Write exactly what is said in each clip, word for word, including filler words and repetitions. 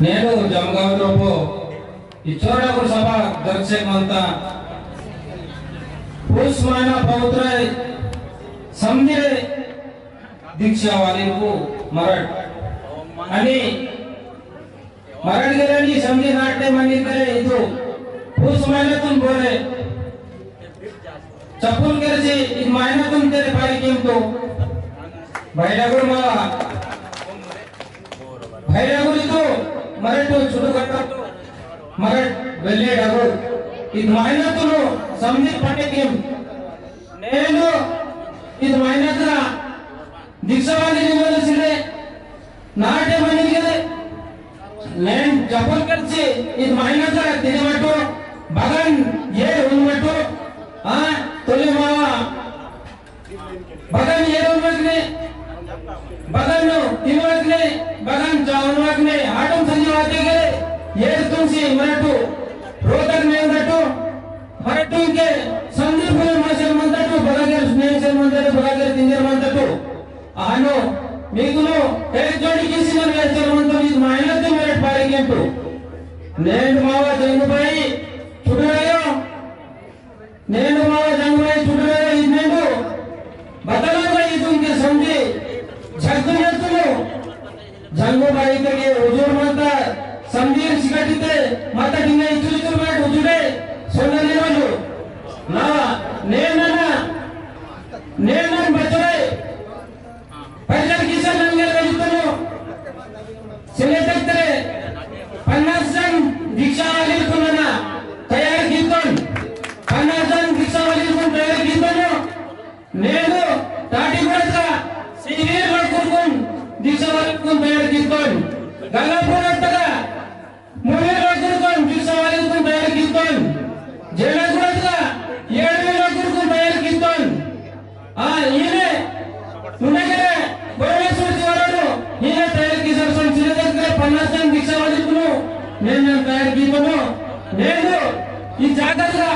नेडू जमगाव रोपो इचोरा को सभा दर्शक मनता पुस माना पवित्र समझे दीक्षा वाले को मरट अनि मरट गेले नी समझे नाटे मंदिर करे इतो पुस माना तुम बोले चप्पुल केरसी इद मायना तुम तेरे पारी किम तो भाई डागुर मावा भाई डागुर इतो मरट तो छुटू कट्टा मरट वेल्ले डागुर इद मायना तुम समझे पटे किम नेनु इद मायना तुम दीक्षा वाली निमोल सिले नाटे मनिल गेले नेन चप्पुल केरसी इद मायना तुम तिने मटो बगन ये उन मटो हाँ तोले मावा बगन ये उन मटने बगन नो तीन मटने बगन चावन मटने हाटम संजीव आते गेले ये तुमसी मरटू रोतक नेन रटू मरटू के संदीप ने मसेल मंतटू बगन के स्नेह से मंतटू बगन के तिंजर मंतटू अहनो मीकुनो एक जोड़ी किसी ने वेचर मंतटू इद मायना तुम मरट पारी केंटू नेन मावा जंगू भाई छुटू रहो नेनु मावा जंगुबाई छुटुरे इन्नेंदु बतला बाई तुमके समझे जगदुनिया तुलो जंगुबाई तके उजूर मता समझीर सिकटिते मता डिंगा इचुर इचुर बैठ उजूरे सोना नेवाजो ना नेनना नेनन बचरे पैदल किसान नंगे रजितनो सिले तत्रे पन्नास जन दीक्षा वाली कुनना तैयार कीतोन पन्नास जन दीक्षा वाली कुन तैयार कीतोन नेनु ताटी बरतगा सीवीर लकुरकुन दीक्षा वाली कुन तैयार कीतोन गंगापुर तगा मुनीर लकुरकुन दीक्षा वाली कुन तैयार कीतोन जेना कुरतगा येडमी लकुरकुन तैयार कीतोन आ, इने उन्नगरे परमेश्वर जीवननु इने तैयार कीसर संचिले तत्रे पन्नास जन दीक्षा वाली कुनु नेन नेन तैयार कीतोनो नेनु ई जागतगा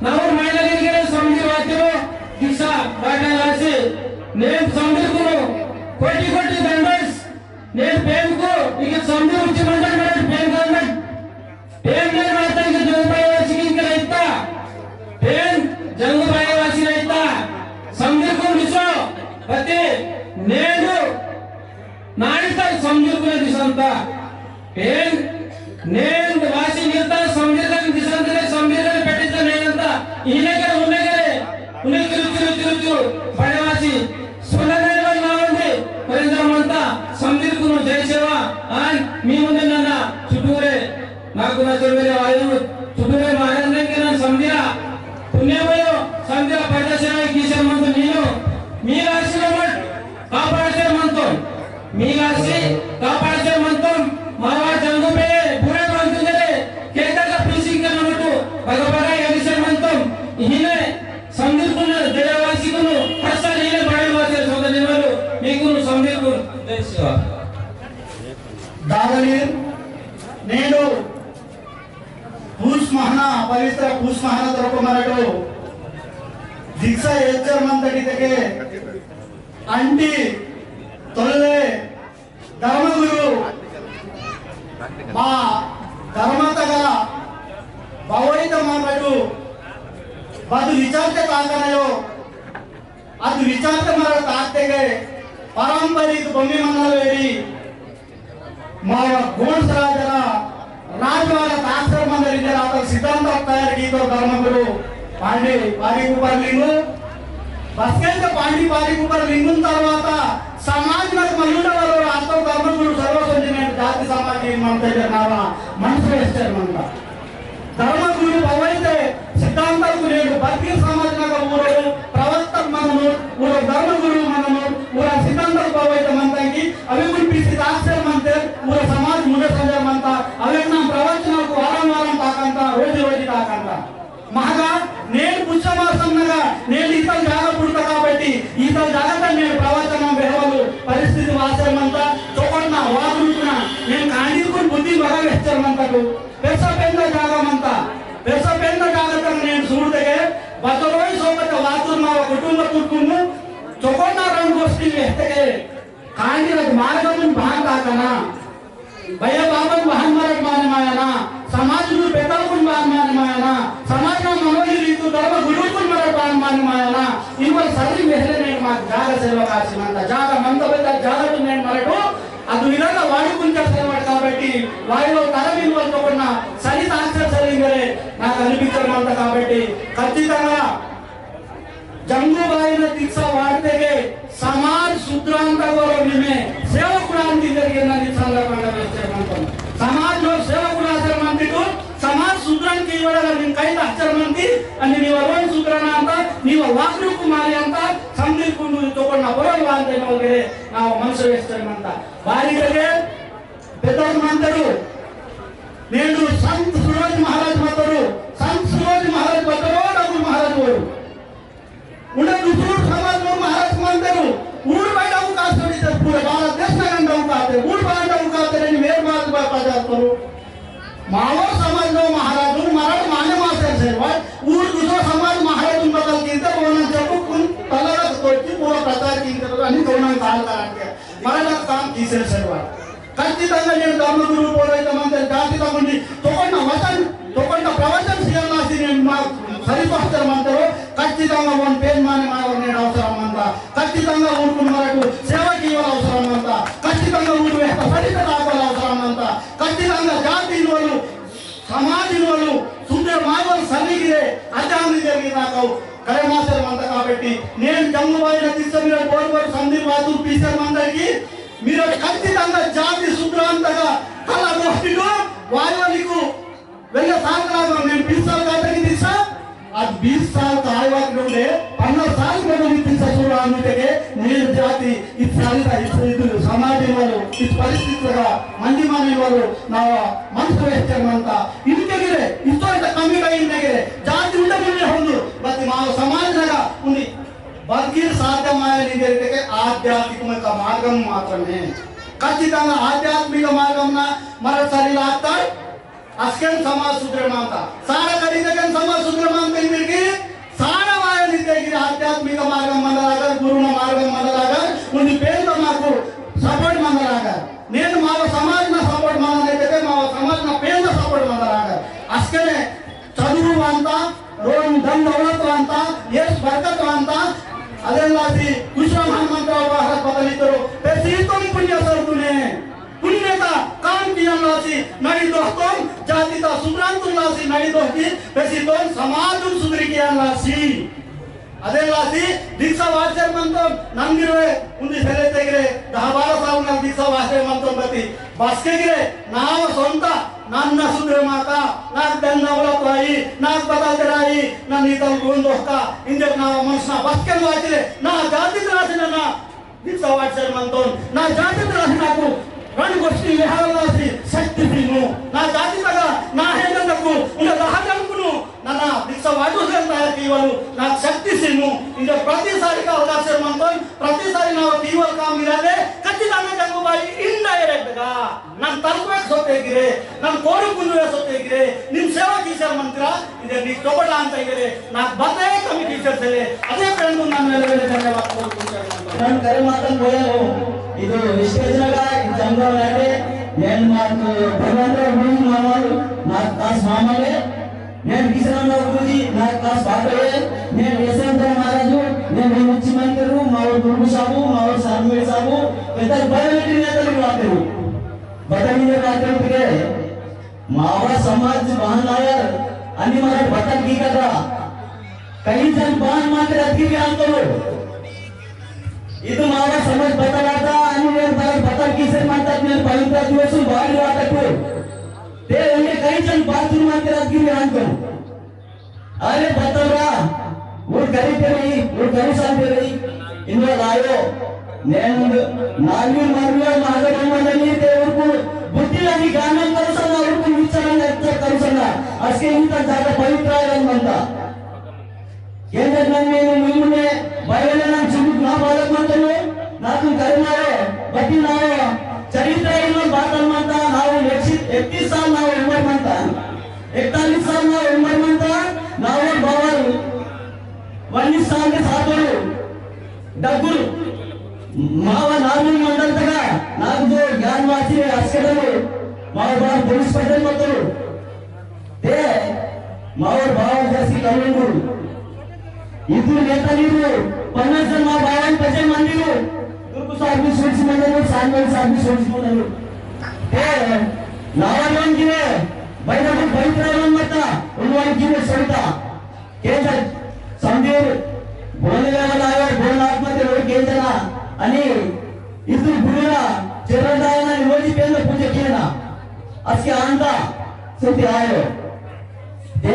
नावर मायना गिरे समझी वातेरो दीक्षा बाटा लासे नेन समझी कुनु कोटि कोटि दंडस नेन पेन को इके समझी उच्च मंडल में पेन करना पेन ने माता के जंगुबाई वासी की रहता, पेन जंगुबाई वासी रहता, समझे को मिसो, बते, नेंदु, नाड़ी तक समझे को दिसंता, पेन, नेंद वासी गिरता, समझे तक दिसंता, समझे तक पेटिता नेंदंता, इने के, उन्हें के, उन्हें तिरु, तिरु, तिरु, तिरु, बड़े वासी, सोना नेंदु नावंदी, परेंद्र मंता, समझे को जय सेवा, आन, मी मुंदे नन्ना, छुटूरे, नाकु नजर मेरे आयु, चुटुरे महाराज ने के ना समझिरा, पुण्य भयो, समझिरा पैदा से आई किसे मंतो नीनो, मी राशि लो मत, कापाड़ते मंतो, मी राशि, कापाड़ते मंतो, मारवा जंगो पे, बुरे मंतो जरे, केता का पीसी के नमटो, भगवान आई अभिषेक मंतो, इन्हें समझिर कुन, दयावासी कुन, हर साल इन्हें बड़े वासे सौदा निवालो, मी कुन समझिर कुन, जय सेवा। दादलीर, नेडो, पूस महना, पवित्र पूस महना तरको मरटो दीक्षा एच्चर मंतड़ी तके अंटी तोल्ले धर्मगुरु मा धर्मतगा भवैत मरटो बदु विचारते ताकनयो अदु विचारते मर ताकते गए पारंपरिक भूमि मंडल वेरी मावा गोंड राजरा राजवाड़ा ताक्सर मंदर इधर आता सिद्धांत तैयार की तो धर्मगुरु पांडी पारी कुपर लिंगु बसकेंद्र पांडी पारी कुपर लिंगुन तरवाता समाज में मल्लुंड वालोर आतो धर्मगुरु सर्वसंजने जाति समाज की मनते जनावा मनसे एस्टर मंता धर्मगुरु भवैते सिद्धांतल कुनेडु बर्गीर समाज नगा ऊरो प्रवक्तक मननु ऊरो धर्मगुरु मननु ऊरा सिद्धांतल भवैते मंता की अभी कुल पीसी दास्यर मंते ऊरा समाज मुझे संजय मंता अवे ना प्रवचनल को वारंवार ताकंता रोजी रोजी ताकंता महगा नेन पुच्छमासम नगा नेन इतल जागा पुड़ता काबट्टी इतल जागा तन नेन प्रवचन बेहवलु परिस्थिति वासर मंता चोकटना वागरूपना नेन कांडीर कुन बुद्धि बगा वेस्टर मंता को पेरसा पेंदा जागा मंता, पेरसा पेंदा जागा तक नेन सूड़तेके, बतरोई सोबत वातुर मावा कुटुंब कुटुंब, चोकोना रंग गोष्ठी लेतेके, कांडी रज मार्गमुन भाग दाकना, भैया बाबन ना, समाज ना मनोली रीतु धर्म गुरुकुल मरट बान मान माया ना, इनवल सर्री मेहले ने मा जागा सेवा कासी मंता, जागा मंता बेटा जागा तू ने मरटो, अदु विधंगा वाडुकुंचा सेवा काबट्टी, वाइलो तरम इनवल तोकना, सरी तांसर सरी इंगरे, ना कनिपिंचर मंता काबट्टी, खच्चितंगा, जंगूबाईन दीक्षा वाटतेके समाज सुधरांता गोरो निमे सेवकुडांती जरिगेना निसांगा पंडा वेस्टर मंतोन। समाज लो सेवकुडा सर मंतिटु समाज सुधरान की वडा निम कई हचर मंती अनि नीवा रोन सुधराना अंता नीवा वाकरू कुमारी अंता संदीप कुंडू तोकोना बरोल वांते नो गेरे ना मनसु वेस्टर मंता। बारी करके पेदर मंतरु नेंडु संत सूरज महाराज मंतरु। संत सूरज महाराज बतरो डबुल महाराज वोरु। उंडे दुसरूर समाज लो महाराज मंतरु। ऊर बाय डबु कास्टो इते पूरे भारत देश नगन डबु काते। ऊर बाय डबु काते रे मेर बात बा पजा करो। मावर समाज लो महाराज मरट माने मासेर सेवा। ऊर दुसरो समाज महाराज बदल कीते बोनन जब कुन तलरक तोची पूरा प्रचार कीते अनि दोनन काल कराके। मरट काम कीसेर सेवा। खच्चितंगा नेंडु धर्मगुरु पोरोइता मंतोन जाति तमुंडी तोकोन्ना वचन, तोकोन्ना प्रवचन सियन्नासी नेंडु मा सरी पहचर मंतोन। खच्चितंगा वन पेन माने माने नेंडु अवसरम मंता। खच्चितंगा ऊरकुन मरटु सेवा कीवल अवसरम मंता। खच्चितंगा ऊर वेहता सरिता ताकवल अवसरम मंता। खच्चितंगा जाति इनवलु, समाज इनवलु, सुंदर मायवल सभी गिरे, अजाम जरिगे ताकव करे मासेर मंता काबट्टी, नेंडु जंगुबाईन दीक्षा मीरा बोर बोर संदीप वातुर पीसेर मंता की, मीरा खच्चितंगा जाति सुधरांतगा कला गोष्ठीलो वायवलिकु वेल्ले साल कला नेंडु बीस साल कातकी दीक्षा, अद बीस साल कायवाक डोंडे पन्नास साल में दीक्षा सुधरांतके नेंडु जाति इद सालिता इद इद समाज इनवलु इद परिस्थिति का मंदी माने इनवलु नावा मनसु वेहचर मंता। इनके गिरे इस्तो इता कमी का इनके गिरे जाति उंडे मुन्ने होंदु। बत्ती माव समाज नगा उन्दी बदकिर साध्य माया निदेर के आध्यात्मिक का मार्गम मात्रमे। खच्चितंगा आध्यात्मिक मार्गम ना मरट सरी लागता। अस्केन समाज सुधरे मंता। सारा करीते केन समाज सुधरे मंता इनके सारा माया निदेर गिरे आध्यात्मिक मार्गम मंदलागर, गुरु ना मार्गम मंदलागर, उन्दी पेन तो माकु support मंदलागर। नेंडु माव समाज ना support मंदने ते माव समाज ना पेन तो support मंदलागर। अस्केने चदुरु वांता, रोन धन दौलत वांता, यश बरकत वांता, अदेलासी कुशल हनुमंतराव बाहर बदली करो, पेसीतोन पुण्य सर्दुने, पुण्य का काम किया लासी, नड़ी दोस्तोन, जाति का सुधरांतुन लासी, नड़ी दोस्ती, पेसीतोन समाज सुधरी किया लासी। अदेलासी दीक्षा वाचर मंतोन नंगिरवे उन्दी सेले तेगरे दहा बारह साल ना दीक्षा वाचर मंतोन बती बसके गिरे नाव सोंता नन्ना सुधरे माता नाक दन्ना उला पाई नाक बदल दराई ना नीतल गुण दोस्ता इंजर नाव मनसना बसके वाचरे ना जाति त्रासी ना दीक्षा वाचर मंतोन ना जाति त्रासी नाकु रण गोष्ठी विहार लासी शक्ति सीनु ना जाति तगा ना है नंदकु उन्हें दहा जनकुनु नना दीक्षा वाटू से तयार कीवलु ना शक्ति सीनु इंजर प्रति सारी का अवकाश मंतोन प्रति सारी ना कीवल काम मिलाले खच्चितंगा जंगुबाई indirect गा नन तलकुवे सोते गिरे नन कोरु कुंजुवे सोते गिरे निम सेवा कीसेर मंतरा इंजर नी चोपड़ा अंत गिरे ना बते कमी कीसेर सेले अदे पेंडु नन वेले वेले धन्यवाद कोरु कुंजुवे मंतोन। नन करे मातन बोले हो इदो stage नगा जंगो नाटे नेन मात भगवान रो रूम मामल ना तास मामले नेन विश्रामराव गुरुजी, ना कास बाटोये, नेन यशवंतराव महाराजु, नेन मुख्यमंत्री, मावर दुर्गु साबु, मावर सानवेल साबु, पेतर बयोमेट्री नेतल बातेरु। बदलिने बातेरु तिके, मावा समाज बहान आयर, अनि मरट बतल की कदा। कई जन बहान मात्र अति भी आंतरो। इदु मावा समाज बतल आता, अनि नेन मरट बतल की से माता नेन पवित्र दिवस बाड़ी वातकु। ते उन्हें कई जन बाथरूम आके रात गिरी आन को। अरे बतल रा, वो करी तेरी, वो करू साल तेरी, इन्हें लायो, नेंद, नालवी मरवी महाजन मंडली ते उनको बुद्धि लगी गाना करू सना, उनको विचार लगी करू सना, असके ही तक ज्यादा पवित्र आयरन बनता। केंद्र नन्ने मुन्ने बयलना चुमुक ना बालक मंतनु, नाकु करुणारे, बति नावा, चरित्र इन्नो बातल मंता, नावा एकतीस साल नावा उम्र मंता, इकतालीस साल नावा उम्र मंता, नावा बावल, उन्नीस साल के साथ हो, डगुर, मावा नारू मंडल तका, नारू जो ज्ञान वाची रे अस्केदलो, मावा बार पुलिस पटेल मंतनु, ते, मावर बावन जासी कमेंडू। इतु नेता लीरू, पन्नास जन मा बावन पचे मंदिरू। दुर्गु साहब भी सोच मंदिरू, सानवन साहब भी सोच मंदिरू। ते नावा लोन किने, बैठक बैठक मता, उनवान किने सविता। केंजर समदीर बोलने वाला आयो, बोलना आत्मा ते लोग केंजना, अनि इतु बुरा चेरदायना निवजी पेन पूजा किया ना। अस्के आंदा सुति आयो। ते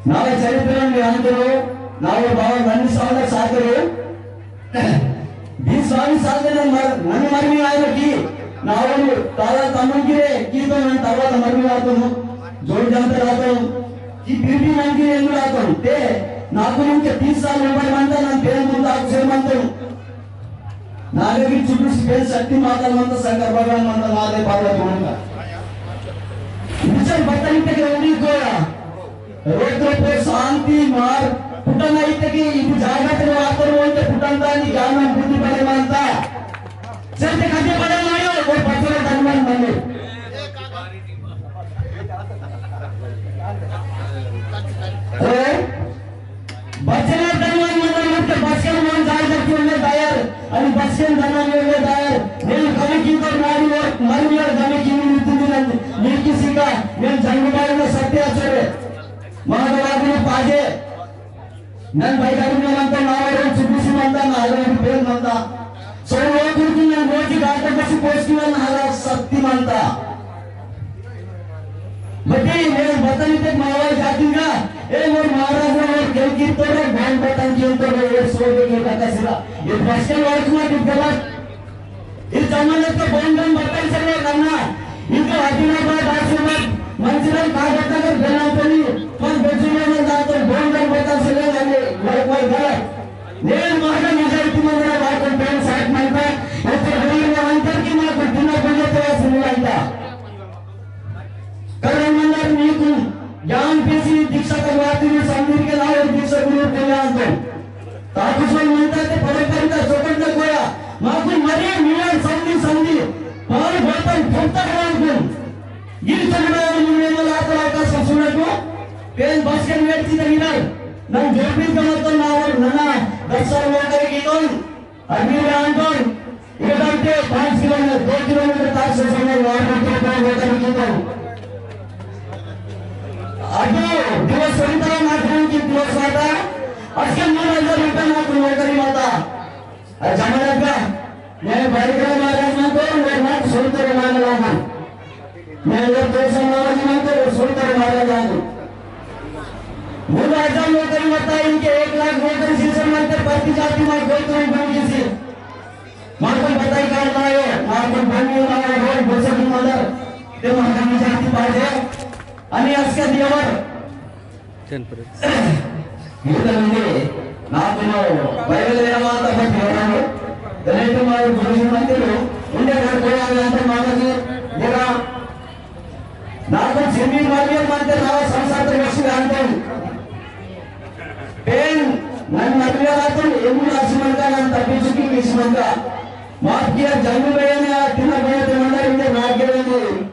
नावा चरित्र में अंतरो, नावा बाबा नन्नी सावला सागरो, बीस बाईस साल के नन मर-, नन मर में आयो कि नावल ताला तमन गिरे कि तो नन तरवा मर में आतो हूँ, जोड़ जानते रहता हूँ कि फिर भी नन गिरे एंगुल आतो हूँ। ते नाकुल उनके तीस साल उम्र मानता, नन पेन तुम ताक से मानता हूँ। नागे भी चुटू से पेन शक्ति माता मानता, शंकर भगवान मानता, महादेव पार्वती मानता। विचार बताइए कि उन्हीं को या रोज पे शांति मार पुटन इत्ते कि इदु जागत रे वातर वोंते पुटन दानी ज्ञान बुद्धि बने मानता। सत्य कथि बने मायो वो पत्थर धनवान मने। ए? बचना धनवान मने, मतलब बचन मन जागत के उन्हें दायर, अनि बचन धनवान उन्हें दायर। मैं कभी की तो मारी और मरी और गमी की नहीं मिलती नहीं, नहीं किसी का, मैं जंगल में सत्य आचरे। महादेवादिन पाजे। नन भाई गाड़ी में मनता, नावरन सुबुसी मनता, नावरन पेन मनता। सो वो कुर्ती नन रोजी गाटर बसी पोस्टी वन नाला शक्ति मनता। बटी, मैं बतन ते मावा जातिगा, ए मोर महाराज, मोर केल की तोरे, भगवतन की तोरे, ये सोच के का कसरा। ये फैशन वर्क में कितना इस जमाने तो बोंडन बर्तन से ले करना। इनको आदिलाबाद, आसिफाबाद, मंचिराल, कागजनगर, बेलापल्ली, पर बेचुले में जाकर बोंडन बर्तन से ले करने, वही, वही गलत। नेन मार्ग निजाइती मंदिर बात को पेन साइड में था, इस पर हरी में अंतर की माँ को बिना बोले तो ऐसे नहीं लगता। करण मंडल नीकु ज्ञान पेसी दीक्षा करवाती में संदीप के नाव दीक्षा गुरु कल्याण को। ताकुसोल मंता ते परंपरित सोकंड कोया। माकु मरी मिलन संधि संधि। पाल भोतन भोक्ता कल्याण को। गिर चंद्र मुने मला आता आता ससुर को। पेन बस के मेट की तगिनर। नन जोपिन कमत तो नावर नना दस साल मोटर की कौन। अभी रांडोन इधर से पाँच किलोमीटर, दो किलोमीटर तक से समय वहाँ पर तो कोई होता नहीं तो। अभी दिवस सविता नाथन की दिवस आता, अस्के नौ हजार रुपये ना कोई होता नहीं होता। अरे जमाना का, मैं बालिका महाराज ना तो, मैं ना सुनते मांग रहा हूँ। मैं अगर पैसा मांगने में तो सुनकर मारा जाने। मुझे आजाम नौकरी बताई इनके एक लाख नौकरी सीजन में तो प्रति जाति में कोई तो नहीं बन किसी। मार को बताई कार ना आयो, मार को बनी ना आयो, रोज बसे की मदर, ते मार को जाति पाजे, अनि अस्के दियावर। टेन पर। यूथ म्हणजे नाकुनो बाइबल एरा माता बत योरानो दलेट मार गुरुजी मंदिर उंडे घर कोई आवे अंतर माता जी देगा नाकुन सिमी मालियर मंदिर नावा संसार ते वसी अंतर पेन नन मरिया रातन एमु रासी मंता नन तपिचुकी किसी मंता माफ किया जन्म बयाने आ तिना बयाने मंदिर इंदे नागेंद्र